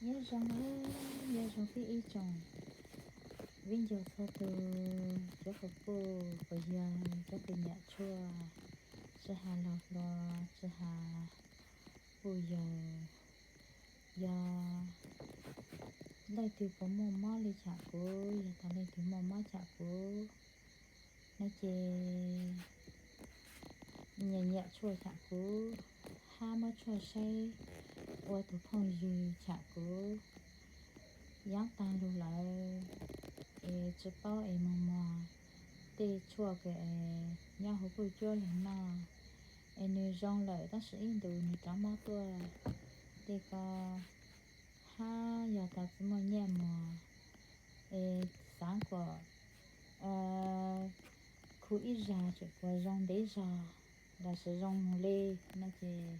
Nyob zoo, nyob zoo peb ib tsoom viv ncaus txhua tus, cov quas puj quas yawg, cov tus nyiam tshuaj, tsis has laus hluas, tsis has puj yawg, yog leej twg puas muaj mob li cham kuv, yog tas leej twg muaj mob cham kuv no ces nyiam nyiam tshuaj cham kuv, hab muab tshuaj saib ua tus phooj ywg cham kuv. Yaav taag lug lawm es tsi paub es moog muag tej tshuaj kws nyob huv puj cuab lug noj es nwg zoo lawm tab sis ib ntus nwg rov mob tuaj. Tej ko hab yog tas tsi muaj nyiaj muag es xaav kuas khu ib zag tseem puas zoo ntev zog los sis zoo moog le no ces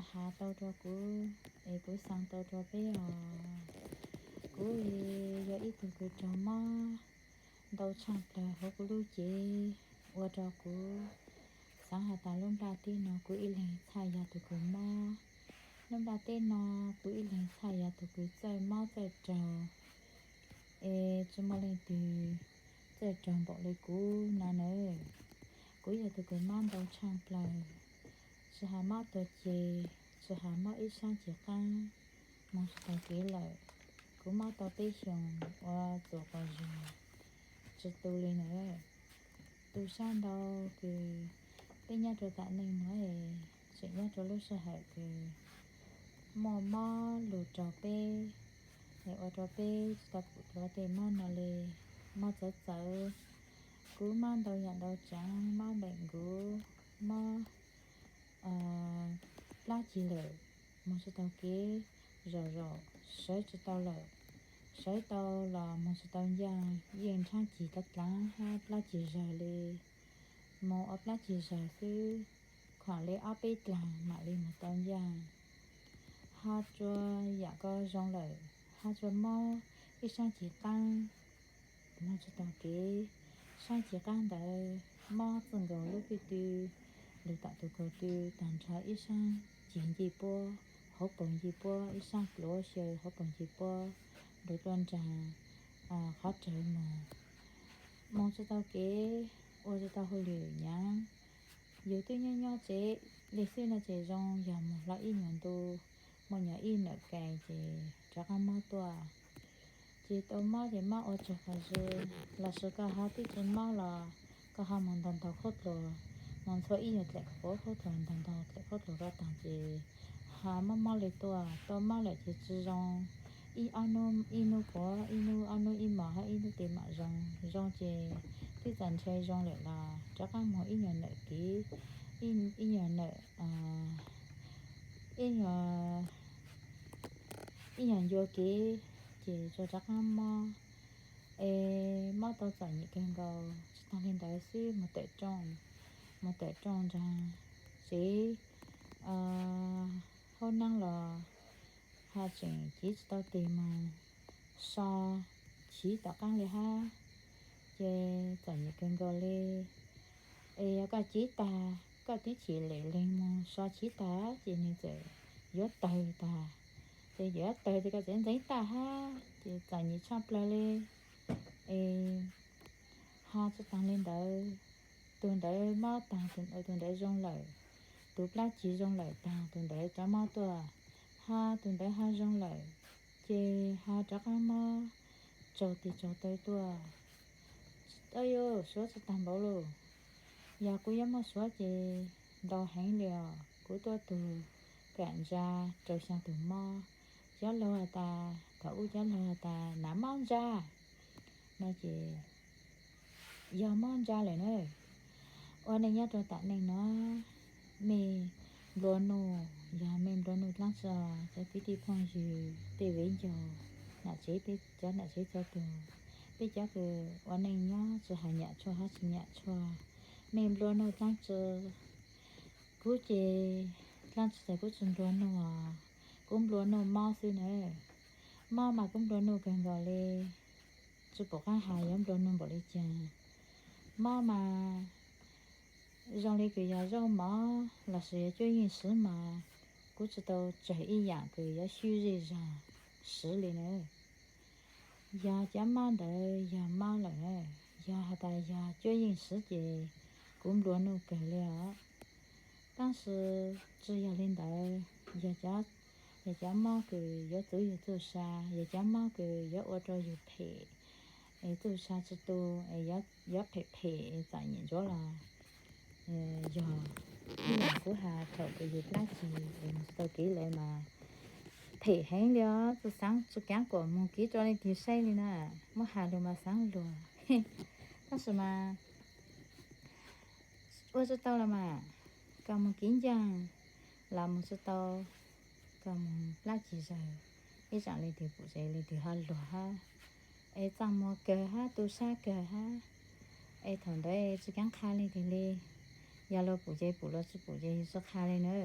has tau rua kuv es kuv xaa tau rua peb os. Kuv yog ib tug kws raug mob ntau tshaaj plawg huv kuv lub cev ua rua kuv xaav has tas lub nplaj teb no kuv ib leeg txhaj yog tug kws mob. Lub nplaj teb no kuv ib leeg txhaj yog tug kws txawj mob txawj raug es tsi muaj leej twg txawj raug npaum le kuv no na. Kuv yog tug kws mob ntau tshaaj plawg, tsi has mob tuag ceg, tsi has mob ib saab ceg qaab, moog tsi taug kev lawm. Kuv mob tau peb xyoos ua txuas quas zug tsi tu li na. Tu sab ntau kws peb nyob rua tam neej nuav es tseem nyob rua lub sij hawm kws muaj mob lug raug peb es ua rua peb tsi tau pum dlua tej mob no li, mob txawv txawv. Kuv mob ntau yam ntau tsaav, mob npeem nkuv, mob plab ceg lawm, moog tsi taug kev zom zaum, sawv tsi tau lawm, sawv tau los moog tsi tau ncaaj, yeej nrhaab ceg dlaav dlaav hab plab ceg zawg li. Moog ua plab ceg zawg xwb, khoom le ob peb dlaag mam li moog tau ncaaj. Ho rua yam ko zoo lawm, ho rua mob ib saab ceg qaab, moog tsi taug kev, saab ceg qaab ntawd mob txwj nkaus lub pij tw, lug tam tug kaug tw taag nrho ib saab ceg ncej puab, hauv paug ncej puab, ib saab pluav xyaw hauv paug ncej puab, lug tuaj nraag qhov rawv moog, moog tsi taug kev, ua tsi tau hauj lwm nyaav. Yug twb nyob nyob tsev le xwb no ces zoo, yog moog hlo ib nyuag ntu, muaj nyuag ib nawm kais ces rov qaab mob tuaj. Ces tau mob ces mob ua tsaug quas zug, los sis koj ho twb tsi mob los koj ho moog ntaug ntaug khaub dluag, moog ntxhua ib nyuag dlaim quav khaub dluag, ntaug ntaug dlaim khaub dluag rau taag ces ho mob mob le tuaj. Tau mob lawm ces tsi zoo, ib ob nub, ib nub quav, ib nub ob nub ib mos hab ib nub tes mam zoo. Zoo ces twb txaus ntshai zoo lawm los rov qaab moog ib nyuag nawm kev, ib nyuag nawm, ib nyuag, ib nyuag ncua kev ces tsuas rov qaab mob. Es mob tau txom nyem kawg nkaus, tsi taag le ntawd xwb moog tawm rooj, moog tawm rooj nraag tsev, hab neeb los ho tseem cev tsi tau tes moog so chiv tom qaab le hab, ces txom nyem kawg nkaus le. Es yog koj cev tag, koj twb chim lem leeg moog so chiv tag ces nwg txawm yuav tawg tag, ces yuav tawg ces koj txawm ntxeev tag hab ces txom nyem tshaaj plawg le. Es ho tsi taag le ntawd, tug ntawd mob taag, tug ntawd zoo lawm, tug plab ceg zoo lawm taag, tug ntawd rov mob tuaj, ho tug ntawd ho zoo lawm, ces ho rov qaab mob tsaug tes tsaug taw tuaj. Au yus, suav tsi taag npaum lauj. Yog kuv yuav muaj suav ces ntau heev li os. Kuv tuaj tug kam ntsa rau xyaa tug mob. Cov laug has tas, thaum ub cov laug has tas nav mob ntsa no ces yog mob ntsa lawm na. Ua neej nyob rau tam neej nuav, mej nplua nuj, yog mej nplua nuj dlaab tsi, cov kwv tij phooj ywg, tej viv ncaus, nam tsev, cov nam tsev txhua tug, peb cov kws ua neej nyob tsi has nyam tshuaj hab tsi nyam tshuaj, mej nplua nuj dlaab tsi? Kuv ces dlaab tsi tas kuv tsi nplua nuj os, kuv nplua nuj mob xwb na. Mob mas kuv nplua nuj kawg nkaus li, tsi pum qaab has yuav nplua nuj npaum li cas. Mob mas zoo li kws yog zaub mov lossis yog cuab yeej siv mas kuv tsis tau tsawg ib yam kws yuav xyuj zej zog swv li na. Yog cov mob ntawd yog mob lawm na, yog has tas yog cuab yeej swv ces kuv nplua nuj kawg li os. Tab sis tsis yog li ntawd, yog cov, yog cov mob kws yuav txwv yus txuj sa, yog cov mob kws yuav ua rau yus phem, es txuj sa tsis tu, es yuav phem phem es txom nyem ntsuav los yog ib yam kuv has thaum kws yus plab cig es mus tsis tau kev lawm mas phem heev li os. Txawm xaav tsis kav kuas mus kev rau leej twg saib li na, muab has lug mas xaav luag, tab sis mas ua tsis tau los mas, koj mus kev ncaaj los mus tsis tau, koj mus plab cig zawg, ib zaam leej twg pum ces leej twg ho luag hab, es txaj muag kawg hab, tu sab kawg hab, es thaum ntawd tsis kav qha leej twg li. Yog luag pum ces pum, luag tsis pum ces yus tsis qha li na.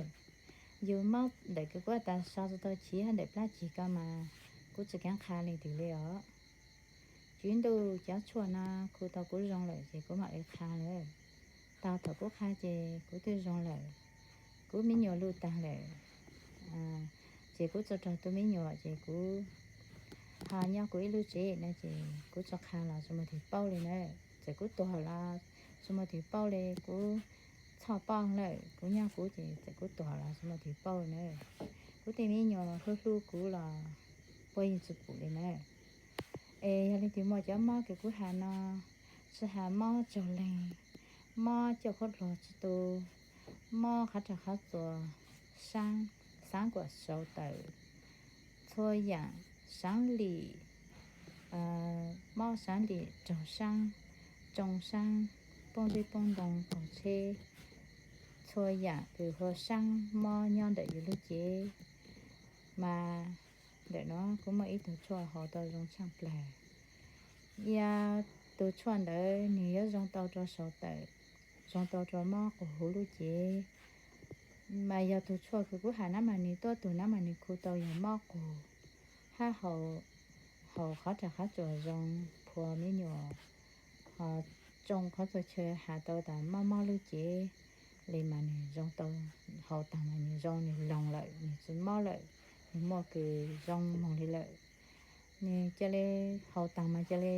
Yus mob ntawm kws kuv has tas so tsis tau chiv hab ntawm plab cig ko mas kuv tsis kav qha leej twg li os. Tswv Ntuj cov tshuaj no khu tau kuv zoo lawm ces kuv mam li qha lawm. Tau thaum kuv qha ces kuv twb zoo lawm. Kuv me nyuam luj taag lawm, ces kuv tso rau tus me nyuam ces kuv ho nyob kuv ib lub tsev na ces kuv tso qha los tsis muaj twg paub li na. Txawm kuv tuag los tsis muaj twg paub li, kuv txhoj poj lawm, kuv nyob kuv ces txawm kuv tuag los tsis muaj twg paub li na. Kuv tej me nyuam hlub hlub kuv los puab yeej tsis pum li na. Es yog leej twg muaj cov mob kws kuv has no, tsis has mob tsaug leeg, mob coj khaub dluag tsis tu, mob qhov rag qhov txuas, saab, xaav kuas sau tawm, txhua yaam, saav lim, mob saav lim raug saab, tsoo saab, poob zeb poob ntoo qaug tsheb, txhua yaam kws hu saab mob nyob ntawm yus lub cev mas ntawm no kuv muaj ib tug tshuaj haus tau zoo tshaaj plawg. Yog tus tshuaj ntawd nwg yuav zoo tau rau sau tawm, zoo tau rau mob quas huv lub cev. Mas yog tus tshuaj kws kuv has na mas nwg tuab tug na mas nwg khu tau yog mob quas hab haus qhov rag qhov txuas zoo, phua me nyuam, ho tsoo qhov txhua chaw has tau tas mob mob lub cev li mas nwg zoo tau, haus taag mas nwg zoo, nwg loog lawm, nwg tsis mob lawm, nwg muaj kws zoo moog li lawm. Nwg ca le haus taag mas ca le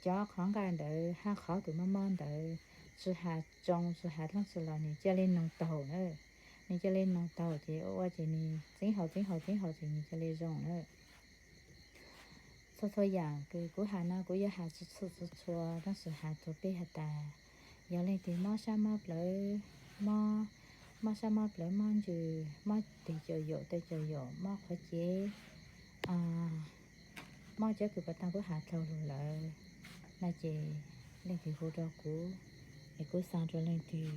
cov qhov nqaij ntawd hab qhov kws mob mob ntawd, tsis has tsoo tsis has dlaab tsi los nwg ca le noog taug na. Nwg ca le noog taug ces ua ua ces nwg txeev haus txeev haus txeev haus ces nwg ca le zoo na. Txhua txhua yaam kws kuv has no kuv yuav has tsis txhua txhua txhua, tab sis has rua peb has tas, yog leej twg mob sab mob plawv, mob, mob sab mob plawv, mob ntsws, mob teg caum yaum taw caum yaum, mob qhuav cev, mob cov kws puas taag kuv has dlhau lug lawm no ces leej twg hu rua kuv, es kuv xaa rua leej twg.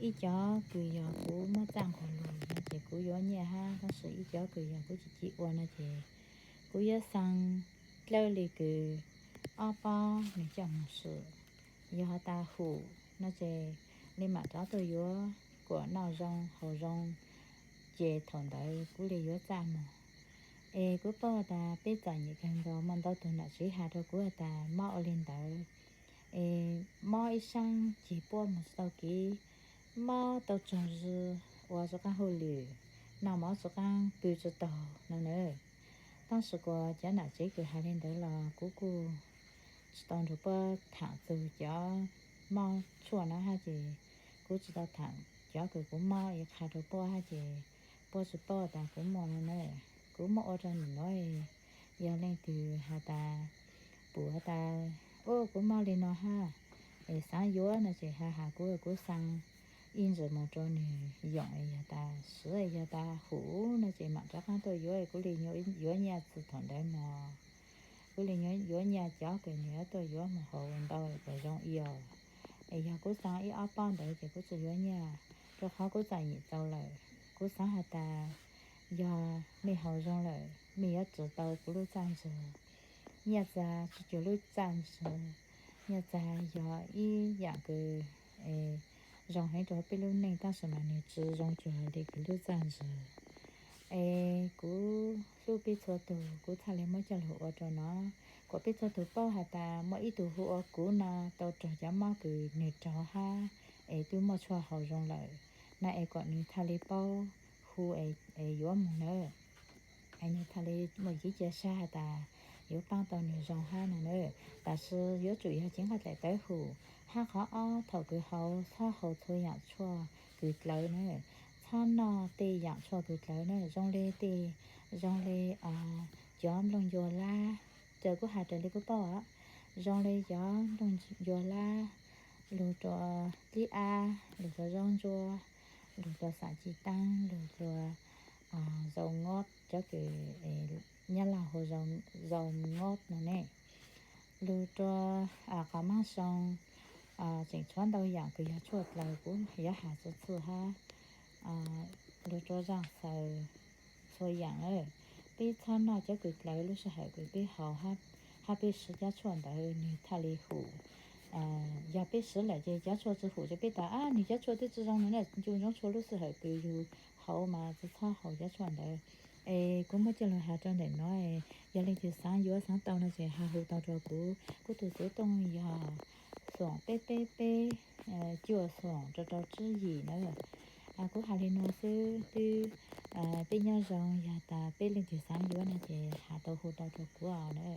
Ib cov kws yog kuv muab txaj nqug lug no ces kuv yuav nyiaj hab, tab sis ib cov kws yog kuv tsis ci ua no ces kuv yuav xaa dlawb li kws ob pob nwg coj moog swm. Yog has tas hum no ces le maam rov tuaj yuav kuas noj zoo haus zoo, ces thaum ntawd kuv le yuav txaj moog. Es kuv paub has tas peb txom nyem kawg nkaus, muaj ntau tug nam tsev has rua kuv has tas mob ua li ntawd, es mob ib saab ceg puab moog tsis tau kev, mob tau tsaug zug, ua tsis qaab hauj lwm, noj mov tsis qaab, pw tsis taug no na. Tab sis kuas cov nam tsev kws has li ntawd los kuv kuj tsis tau nrug puab thaam txug cov mob tshuaj na hab ces kuv tsis tau thaam cov kws kuv mob es qha rua puab hab ces puab tsis paub tas kuv muaj no na. Kuv muab ua rua nwg nuav, yog leej twg has tas, pum has tas, ub, kuv mob li no hab, es xaav yuav no ces has has kuv, kuv xaa ib ntsis moog rua nwg yoom, yog tas swv, yog tas hum no ces maam rov qaab tuaj yuav, kuv le yuav nyiaj txug thaum ntawd mog. Kuv le yuav nyiaj cov kws nwg yuav tuaj yuav moog haus ntau kom zoo i os. Es yog kuv xaa ib ob pob ntawd ces kuv tsis yuav nyiaj, rua qhov kuv txom nyem txaus lawm. Kuv xaav has tas, yog mej haus zoo lawm, mej yuav txug tau kuv lub txaj ntsug. Nyiaj txag tsis cuag lub txaj ntsug. Nyiaj txag yog ib yaam kws zoo heev rua peb lub neej, tab sis mas nwg tsis zoo cuag le kuv lub txaj ntsug. Es kuv hlub peb txhua tug, kuv txhaj le muab coj lug ua rua no, kuas peb txhua tug paub has tas muaj ib tug hu ua kuv no tau raug cov mob kws nwg raug hab, es twb muaj tshuaj haus zoo lawm na, es kuas nwg txhaj le paub hu es yuav mus na. Es nws thiaj li muaj kev cia siab has tas yuav paab tau nws zoo hab no na. Tab sis yuav tsum yog ceev nqaij daim tawv hum. Hab qhov ob, thaum kws haus txhob haus txhua yaam tshuaj kws dlawv na. Txhob noj tej yaam tshuaj kws dlawv na, zoo le tej, zoo le cov nplooj ncua lab, raws kuv has raws li kuv paub, zoo le cov nplooj ncua lab, lug rua dlib ab, lug rua zaub ntsuab, lug rua xam ci taab, lug rua zau ngob, cov kws Nyab Laj hu zau ngob no ne, lug rua qhov maab soo, tseem tshuav ntau yaam kws yog tshuaj dlawv, kuv yuav has txhua txhua hab, lug rua zaaj xaws, txhua yaam. Peb txhob noj cov kws dlawv lub sij hawm kws peb haus hab peb siv cov tshuaj ntawd nwg thiaj li hum. Yog peb siv lawm ces cov tshuaj tsi hum ces peb tas, ab, nwg cov tshuaj twb tsi zoo no na. Ncu ntsoov tshuaj lub sij hawm kws yug haus mas tsi txhob haus cov tshuaj ntawd. Es kuv muab coj lug has rua ntawm no, yog leej twg xaav yuav xaav tau no ces has hu tau rua kuv. Kuv tus xov tooj yog xoom peb peb peb, cuaj xoom rau rau tsib yim na. Kuv has li no xwb twb, peb nyob zoo, yog tas peb leej twg xaav yuav no ces has tau hu tau rua kuv os na.